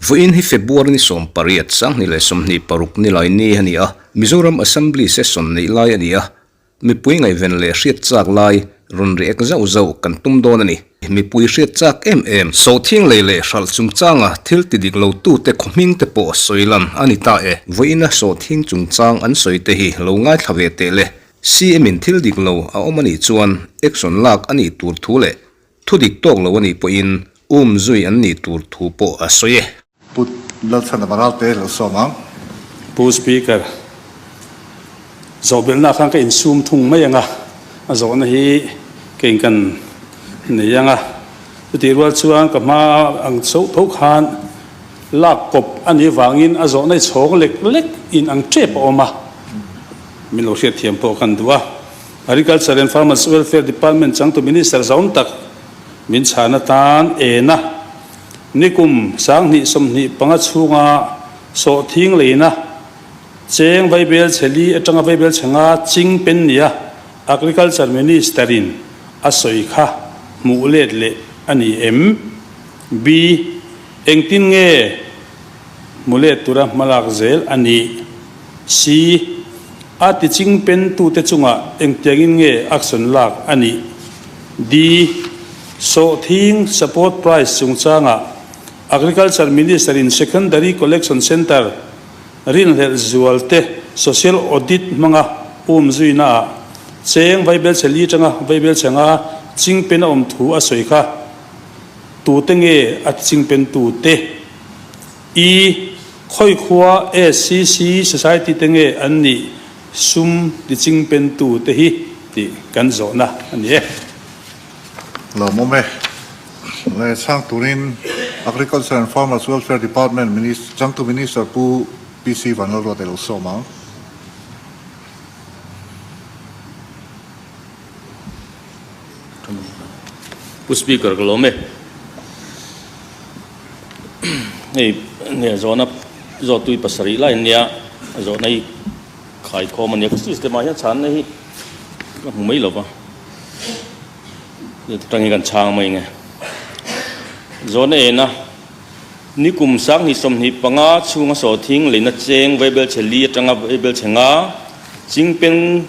Vawiin hi February ni 18, 2026 nilai ni a ni a, Mizoram Assembly Session neih lai a ni a, Mipui ngaihven leh hriat chak lai rawn react zauh zauh kan tum dawn a ni. Mipui hriat chak em em. Sawhthing lei leh hralh chungchanga thil ti dik lo tute khawhming te pawh sawi lan a ni ta e. Vawiina sawhthing chungchang an sawi te hi lo ngaithla ve teh le. CM in thil dik lo a awm a nih chuan action lak a nih tur thu leh thu dik tawk lo a nih pawhin um zui an nih tur thu pawh a sawi e. Pu Lalchhana Varalte lo sawm ang. Pu Speaker, zawhbelhna khan ka insum thung mai ang a, a zawhna hi kei kan nei ang a. Chutih rual chuan ka hma ang chauh tho khan lak kawp a nih vangin a zawhna hi chhawng lek lek in ang tep a awm a, min lo hriatthiam pawh kan duh a. Agriculture and Farmers Welfare Department changtu Minister zaum tak min chhan atan ena. Nikum 2025 chhunga sawhthing leina cheng vaibel chhe li atanga vaibel chhe nga ching pen nia Agriculture Minister-in a sawi kha hmuh let leh a ni em? B. Engtin nge hmu let tura hmalak zel a nih? C. A ti ching pen tute chungah engtiangin nge action lak a nih? D. Sawhthing support price chungchangah Agriculture Minister in Secondary Collection Centre rinhlelh zual te Social Audit hmanga um zuina ah cheng vaibelchhe li tanga vaibelchhe nga chingpen a awm thu a sawi kha tute nge a chingpen tute? E. Khawikhua SCC Society te nge an nih sum ti chingpen tute hi tih kan zawhna a ni e. Lawmawm e. Le chhang turin Agriculture and Farmers Welfare Department Minister, changtu Minister Pu PC Vanlalruata i lo sawm ang. Pu Speaker ka lawm e. Hei nge zawhna zawhtui pasarih lai ania zawhna hi Khaikhawm a nia ka system ah hian chhanna hi ka hmu mai lova atangin kan chhang mai nge zawhna ena nikum 2025 chhunga sawhthing leina cheng vaibel chhe li atanga vaibel chhe nga chingpen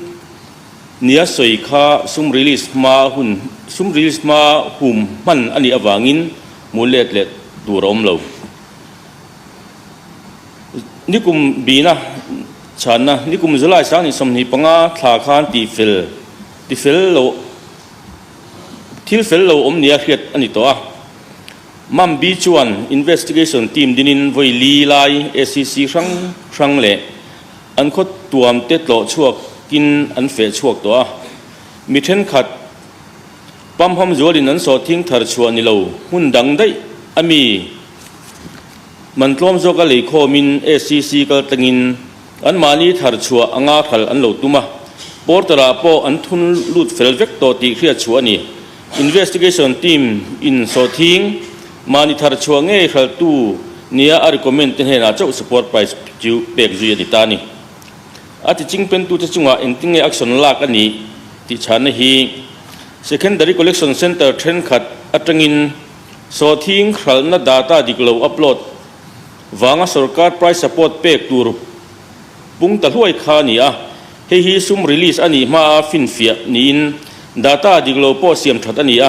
nia sawi kha sum release hma hun sum release hma hum hman a nih avangin hmuh let leh tur a awm lo. Nikum bina chhanna, Nikum July 2025 thla khan tihfel, tifel lo, thil fel lo awm nia hriat a ni tawh a. Mambi chuan investigation team dinin vawi li lai acc hrang hrang leh an khaw tuamte tlawh chhuakin an feh chhuak tawh a. Mi thenkhat pamham zualin an sawhthing thar chhuah ni lo hmun dang daih a mi. Man tlawm zawka leikhawmin SCC kal tlangin anmahni thar chhuah anga hral an lo tum a, portal-ah pawh an thun lut fel vek tawh tih hriat chhuah a ni. Investigation team in sawhthing mahni thar chhuah ngei hraltu nia a recommend te hnenah chauh support price chu pek zui a ni ta a ni. A ti chingpentute chungah engtin nge action lak a nih tih chhanna hi Secondary Collection Centre thenkhat atangin Sawhthing hralhna data dik lo upload vanga sorkar price support pek tur pung ta hluai kha a ni a, hei hi sum release a nih hmaa finfiah niin data dik lo pawh siam that a ni a,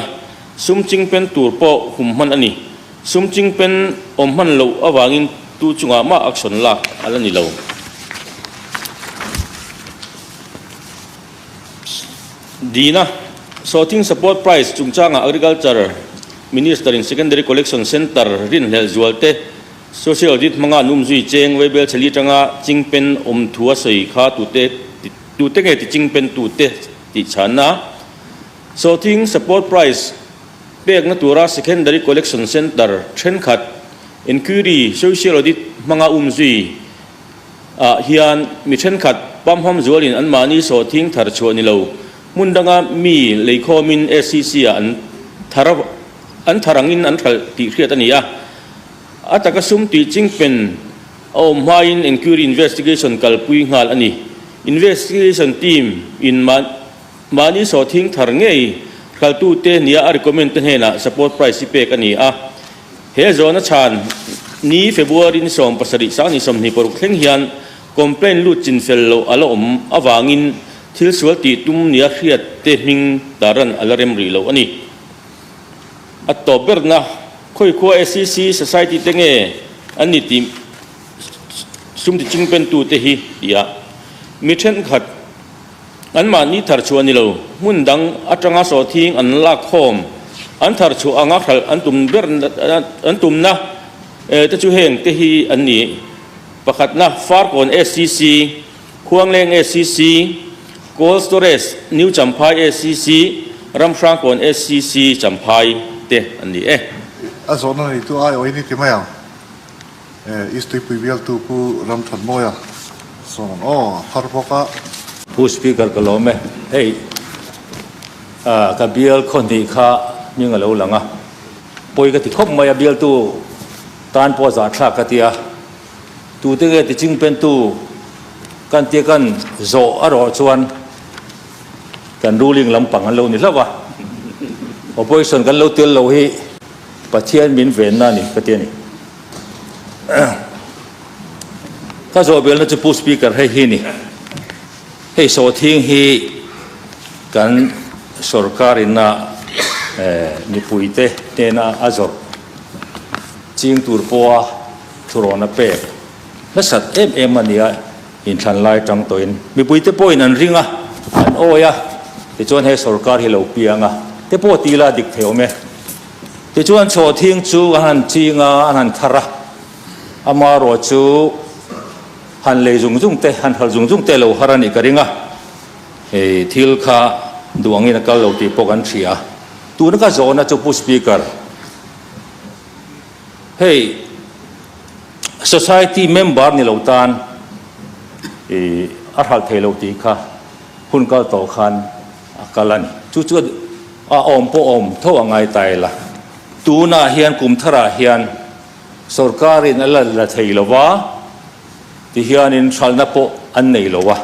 sum chingpen tur pawh hum hman a ni. Sum chingpen awm hman loh avangin tu chungah mah action lak a la ni lo. Dina, Sawhthing support price chungchangah Agriculture Minister-in Secondary Collection Centre rinhlelh zualte Social Audit hmanga an umzui cheng Vaibel chheli atanga chingpen awm thu a sawi kha tute tute nge ti chingpen tute tih chhanna Sawhthing support price pekna tura Secondary Collection Centre thenkhat Inquiry Social Audit hmanga umzui ah hian mi thenkhat pamham zualin anmahni sawhthing thar chhuah ni lo hmun danga mi leikhawmin SCC ah an thar an thar angin an hralh tih hriat a ni a. A taka sum tih chingpen a awm hmain enquiry investigation kalpui nghal a ni. Investigation team in mah. Mahni sawhthing thar ngei hraltute nia a recommend te hnenah support price hi pek a ni a. He zawhna chhan ni February ni 17 sang ni 26 thleng hian complaint lut chin fel loh a la awm avangin thil sual tih tum nia hriat te hming tarlan a la rem rih loh a ni. A tawp berna khawikhua SCC Society te nge an ni tih sum ti chingpentu te hi ti a mi thenkhat Anmahni thar chhuah ni lo, hmun dang atanga sawhthing an lak khawm, an thar chhuah anga hralh an tum ber an tumna te chu heng te hi an ni. Pakhatna, Farkawn SCC, Khuangleng SCC, Cold Storage, New Champhai SCC, Ramhrangkawn SCC Champhai te an ni e. A zawhna neitu aiawhin i ti mai ang. East Tuipui bialtu Pu Ramthanmawia sawm ang aw, a phar bawk a. Pu Speaker ka lawm e, hei ka bial khawhnih kha hming a lo lang a, pawi ka ti khawp mai a, bialtu tan pawh zahthlak ka ti a, tute nge ti chingpentu kan tia kan zawh erawh chuan kan ruling lampang an lo ni hlauh a, opposition kan lo tel lo hi Pathian min venna a ni ka ti a ni. Ka zawh belna chu Pu Speaker hei hi ni. Hei sawhthing hi kan sorkar ina mipuite hnena a zawrh ching tur pawha thurawn a pek nasat em em a nia inthlan lai tang tawhin mipuite pawhin an ring a, an awi a, tichuan he sorkar hi lo piang a te pawh ti ila dik thei awm e. Tichuan chhawhthing chu an han ching a, an han thar a, amarawh chu han lei zung zung te, han hralh zung zung te lo har a nih ka ring a, hei thil kha duh angin a kal lo tih pawh kan hria. Tuna ka zawhna chu Pu Speaker, hei society member ni lo tan i a hralh thei lo tih kha hun kal tawh khan a kal a ni. Chu chu a awm pawh awm tho a ngai ta ila. Tunah hian kum tharah hian sorkarin a la la thei lo va, tihianin hralhna pawh an nei lo a.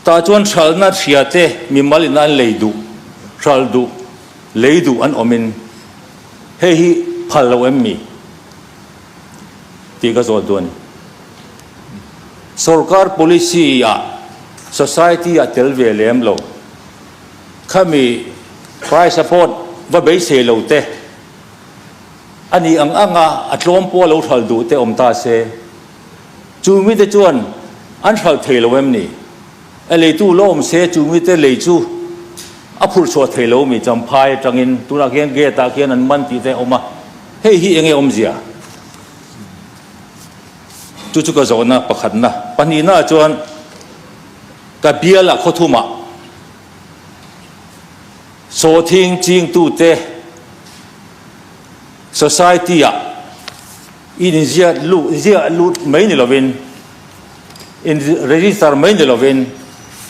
Tah chuan hralhna hria te mimal ina an lei duh, hralh duh, lei duh an awmin hei hi phal lo em mi tih ka zawt duh a ni. Sorkar policy ah society ah tel ve lem lo. Khami price support va beisei lo te, a nih ang anga a tlawm pawh a lo hralh duh te awm ta se, chu mite chuan an hralh thei lo em ni? A leitu la awm se chu mite lei chu a phurh chhuah thei lo mi Champhai atangin tunah khian gate ah khian an man tih te a awm a, hei hi enge awmzia? Chu chu ka zawhna pakhatna. Pahnihna ah chuan ka bialah khawthumah sawhthing chingtute society-ah inziah lut ziah lut mai ni lovin in register mai ni lovin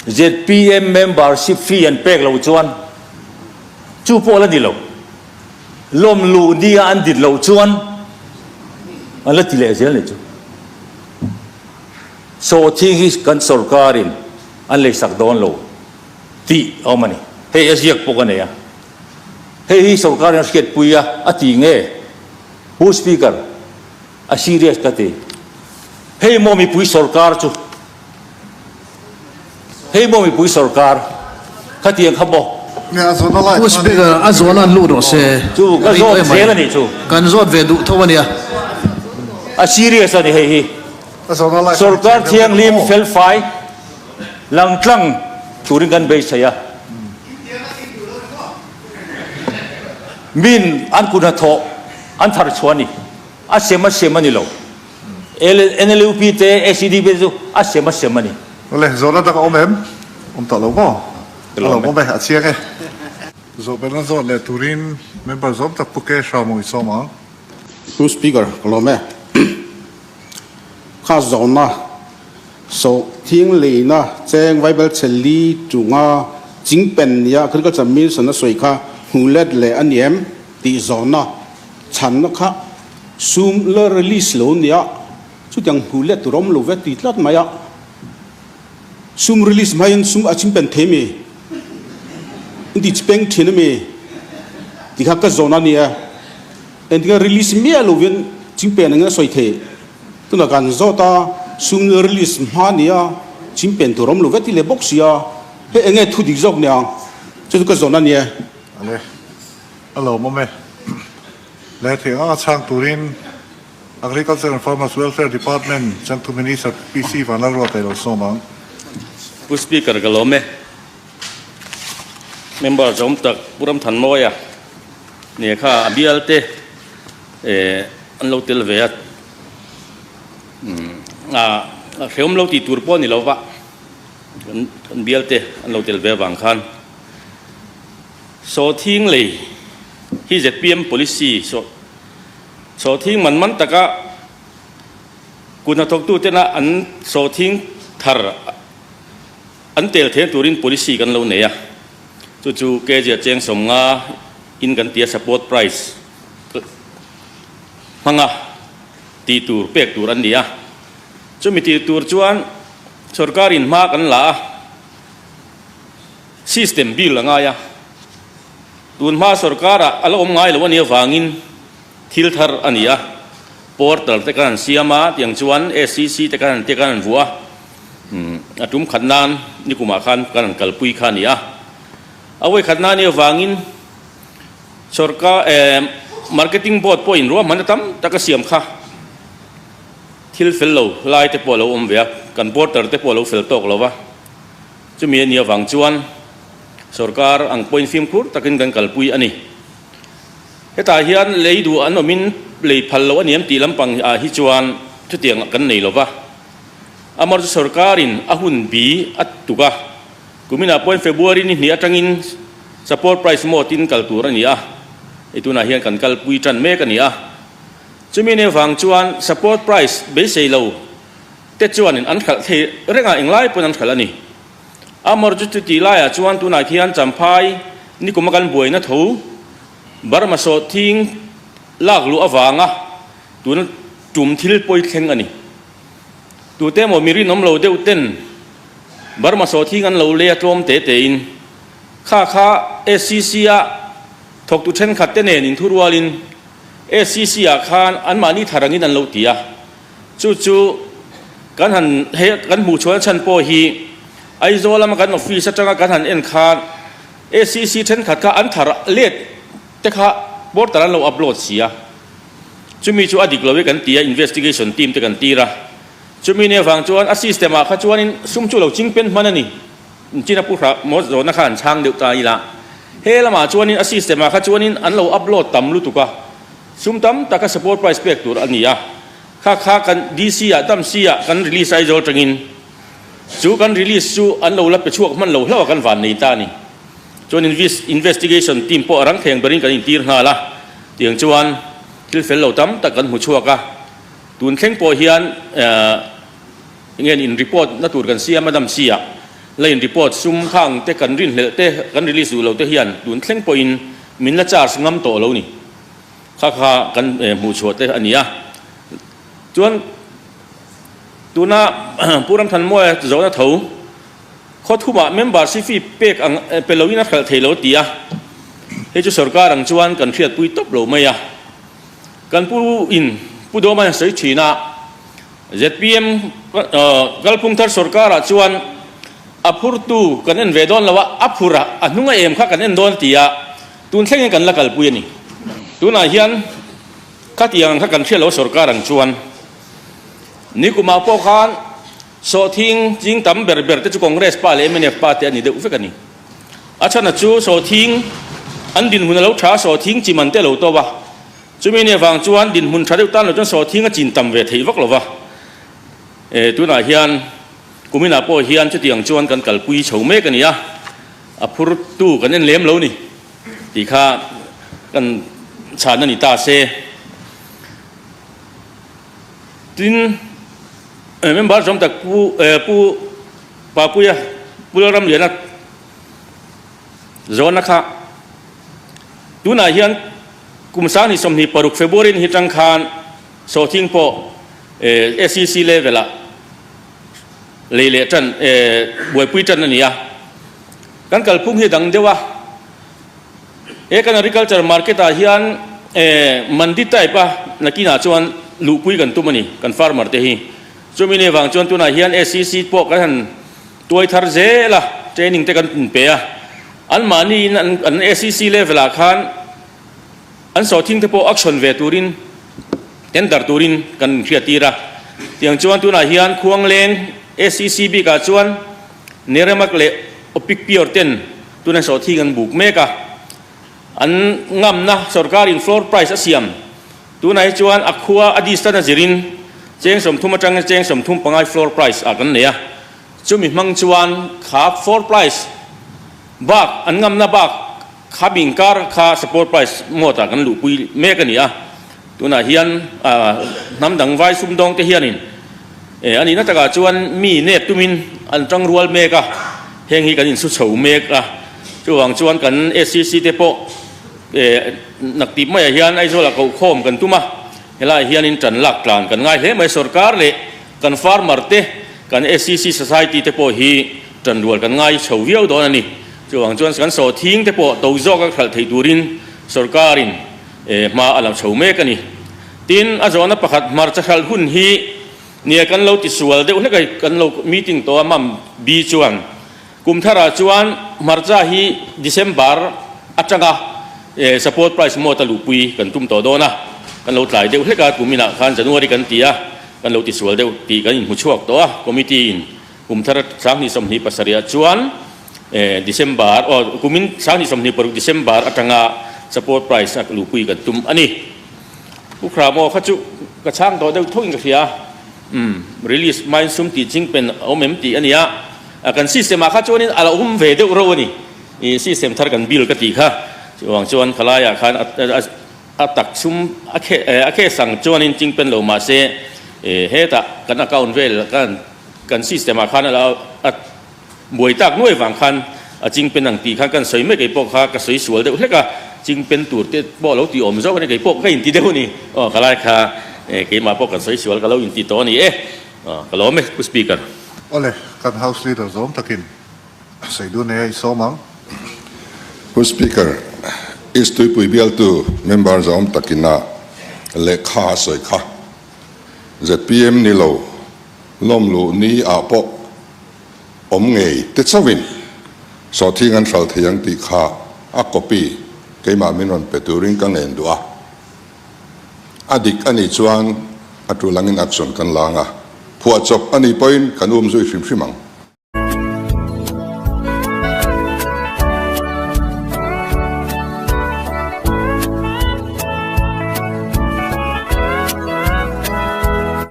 zpm membership fee an pek loh chuan chu pawh la ni lo. Lawm luh nia an dit loh chuan an la ti leh zel ni chu. Sawhthing hi kan sorkarin an leisak dawn lo tih a awm a ni. Hei a ziak pawh ka nei a. Hei hi sorkarin a hriatpui a, a ti nge? Pu Speaker, a serious ka ti. Hei maw mipui sorkar chu? Hei maw mipui sorkar? Khatiang kha maw? Pu Speaker, a zawhna an lut rawh se. Chu ka zawt zel a nih chu. Kan zawt ve duh tho a nia. A serious a ni hei hi. Sorkar thianghlim felfai langtlang turin kan beisei a. Min an kut hnathawh an thar chhuah a ni. A sem a sem a ni lo. NLUP te SEDP te chu a sem a sem a ni. Awle, zawhna dang a awm em? Awm tawh lo maw? A lo awm e, a chiang e. Zawhbelhna zawt leh turin member zawm tak Pu Kesha maw i sawm ang? Pu Speaker, ka lawm e. Kha zawhna sawhthing leina cheng Vaibel chhe li chunga chingpen nia Agriculture Minister a sawi kha hmu let leh a ni em tih zawhna chhanna kha sum la release lo nia chutiang hmu let tur awm lo ve ti tlat mai a. Sum release hmain sum a chingpen thei mi? In ti chipeng thin ami? Ti kha ka zawn a nia. Engtinge release miah lovin chingpen angin a sawi theih? Tunah kan zawt a, sum release hma nia chingpen tur awm lo vek ti leh bawk sia, hei enge thu dik zawk niang? Chu chu ka zawn a nia. Ale, a lawmawm e. Leh theih anga chhang turin Agriculture and Farmers Welfare Department changtu Minister PC Vanlalruata i lo sawm ang. Pu Speaker ka lawm e. Member zawm tak Pu Ramthanmawia nia kha a bial te an lo tel ve a, a hrehawm lo tih tur pawh a ni lo va, kan bial te an lo tel ve avang khan Sawhthing lei hi zpm policy Sawhthing man man taka kut hnathawktu tena an sawhthing thar an tel theih turin policy kan lo nei a, chu chu kg a cheng 50 in kan ti a support price hmanga tih tur pek tur an ni a, chumi tih tur chuan sorkarin hma kan la a, system bill a ngai a, tun hma sorkarah a la awm ngai lo a nih avangin thil thar a ni a, portal te kan han siam a, tiang chuan SCC te kan han te kan han vuah a. A tum khat nan nikumah khan kan han kalpui kha a ni a. A vawikhat nan i avangin sorkar eh marketing board pawhin ruahmanna tam tak a siam kha. Thil fel lo lai te pawh a lo awm ve a, kan porter te pawh a lo fel tawk lo va. Chumi a nih avang chuan sorkar ang pawhin fimkhur takin kan kalpui a ni. Hetah hian lei duh an awmin lei phal lo a ni em tih lampang ah hi chuan chutiang kan nei lo va. Amar chu sorkarin a hun bi a tuk a, kuminah pawhin February ni hnih atangin support price mode in kal tur a ni a, hei tunah hian kan kalpui tan mek a ni a. Chumi nen vang chuan support price beisei lo te chuanin an hralh thei reng a, englai pawhin an hralh a ni. Amar chu chuti laiah chuan tunah khian Champhai nikuma kan buaina tho Burma sawhthing lak luh avanga tuna tum thil pawi thleng a ni. Tute emaw mi rinawm lo deuh ten Burma sawhthing an lo lei a tlawm te tein kha kha SCC a thawktu thenkhat te nen inthurualin SCC ah khan anmahni thar angin an lo ti a. Chu chu kan han he kan hmuh chhuahna chhan pawh hi Aizawl lama kan office atanga kan han en khan SCC thenkhat kha an thar let te kha portal an lo upload si a. Chumi chu a dik lo e kan ti a, investigation team te kan tir a. Chumi nia vang chuan a system ah kha chuanin sum chu lo ching pen hman a ni. China pu hra maw zawhna kha an chhang deuh ta ila. He lamah chuanin a system ah kha chuanin an lo upload tam lutuk a, sum tam taka support price pek tur a ni a. Kha kha kan DC ah dam si ah kan release Aizawl tangin chu kan release chu an lo la pe chhuak hman lo hlauh a kan van nei ta a ni. Chuan investigation team pawh a rang thleng berin kan intir nghal a. Tiang chuan thil fel lo tam tak kan hmu chhuak a, tun thleng pawh hian enge in report na tur kan siam a dam si a, la in report sum khang te kan rinhlelh te kan release duh lo te hian tun thleng pawhin min la charge ngam tawh lo ni. Kha kha kan hmuh chhuah te a ni a. Chuan tuna Pu Ramthanmawia zawhna tho Khaw thumah member si fee pek ang pe loin a hralh thei lo a ti a, hei chu sorkar ang chuan kan hriatpui tawp lo mai a. Kan pu in Pu Dawma hian sawi thin a, zpm kalphung thar sorkarah chuan a phurtu kan en ve dawn lo a, a phur a, a hnung a em kha kan en dawn a ti a, tun thlengin kan la kalpui a ni. Tunah hian khatiang ang kha kan hriat lo sorkar ang chuan nikumah pawh khan Sawhthing ching tam ber ber te chu Congress pa leh mnf pa te a ni deuh vek a ni. A chhan a chu sawhthing an dinhmun a lo tha a, sawhthing chi man te a lo tawp a. Chumi nia vang chuan dinhmun tha deuh tan lo chuan sawhthing a chin tam ve theih vak lo va. E, tunah hian kuminah pawh hian chutiang chuan kan kalpui chho mek a ni a, a phurtu kan en lem lo ni tih kha kan chhan a ni ta se. Tin, member zawm tak Pu Pu Papuia Pu Lalramliana zawhna kha tunah hian kum 2026 February ni hi tang khan sawhthing pawh SEC level ah lei leh tan buaipui tan a ni a. Kan kalphung hi a dang deuh a. He kan agriculture market ah hian mandi type a nakinah chuan luhpui kan tum a ni kan farmer te hi. Chumi ni avang chuan tunah hian SEC pawh kan han tuai thar zel a, training te kan pe a. Anmahni in an SEC level ah khan an sawhthing te pawh auction ve turin tender turin kan inhriattir a. Tiang chuan tunah hian Khuangleng SEC bikah chuan Neremak leh Opic Pure ten tuna sawhthing an buk mek a. An ngamna sorkarin floor price a siam. Tunah hi chuan a khua a distance a zirin cheng 30 atangin cheng 35 floor price ah kan nei a. Chumi hmang chuan kha floor price bak an ngamna bak kha bingkar kha support price mode ah kan luhpui mek a ni a. Tunah hian hnam dang vai sumdawng te hianin a nihna takah chuan mi nep tumin an tangrual mek a, heng hi kan insu chho mek a. Chuvang chuan kan SCC te pawh naktip maiah hian Aizawlah kohkhawm kan tum a, helaiah hianin tan lak tlan kan ngai hle mai. Sorkar leh kan farmer te, kan SCC society te pawh hi tanrual kan ngai chho viau dawn a ni. Chuvang chuan kan sawhthing te pawh to zawka hralh theih turin sorkarin hma a lo chho mek a ni. Tin, a zawhna pakhat hmarcha hralh hun hi nia kan lo tisual deuh hlek a, kan lo meeting tawh a mam bi chuan kum tharah chuan hmarcha hi December atanga support price mawt a luhpui kan tum tawh dawn a, kan lo tlai deuh hlek a, kum inah khan January kan ti a, kan lo tisual deuh tih kan inhmu chhuak tawh a, committee in kum thar 2027 ah chuan December aw kumin 2026 December atanga support price a luhpui kan tum a ni. Pu Khramo kha chu ka chhang tawh deuh thawkin ka hria a, umm release hmain sum tih ching pen a awm em tih a ni a, kan system ah kha chuanin a lo awm ve deuh reuh a ni, ih system thar kan bill ka tih kha chuvang chuan khalaiah khan a tak sum a a case ang chuanin ching pen lo mahse hetah kan account vel kan kan system ah khan a lo a Buai tak nuai vang khan a ching pen ang tih khan kan sawi mai kei pawh kha ka sawi sual deuh hlek a, ching pen tur te pawh lo tih awm zawk a ni kei pawh ka inti deuh a ni. Aw ka lai kha keimah pawh kan sawi sual ka lo inti tawh a ni e. Aw ka lawm e Pu Speaker. Awle, kan House Leader zawm takin sawi dun e i sawm ang. Pu Speaker, East Tuipui bialtu member zawm takina lehkha a sawi kha zpm ni lo lawmluh ni ah pawh awm ngei te chauhin sawhthing an hral thei ang tih kha a copy keimah min rawn pe turin ka ngen duh a. A dik a nih chuan a tul angin action kan la ang a, phuahchawp a nih pawhin kan um zui hrim hrim ang.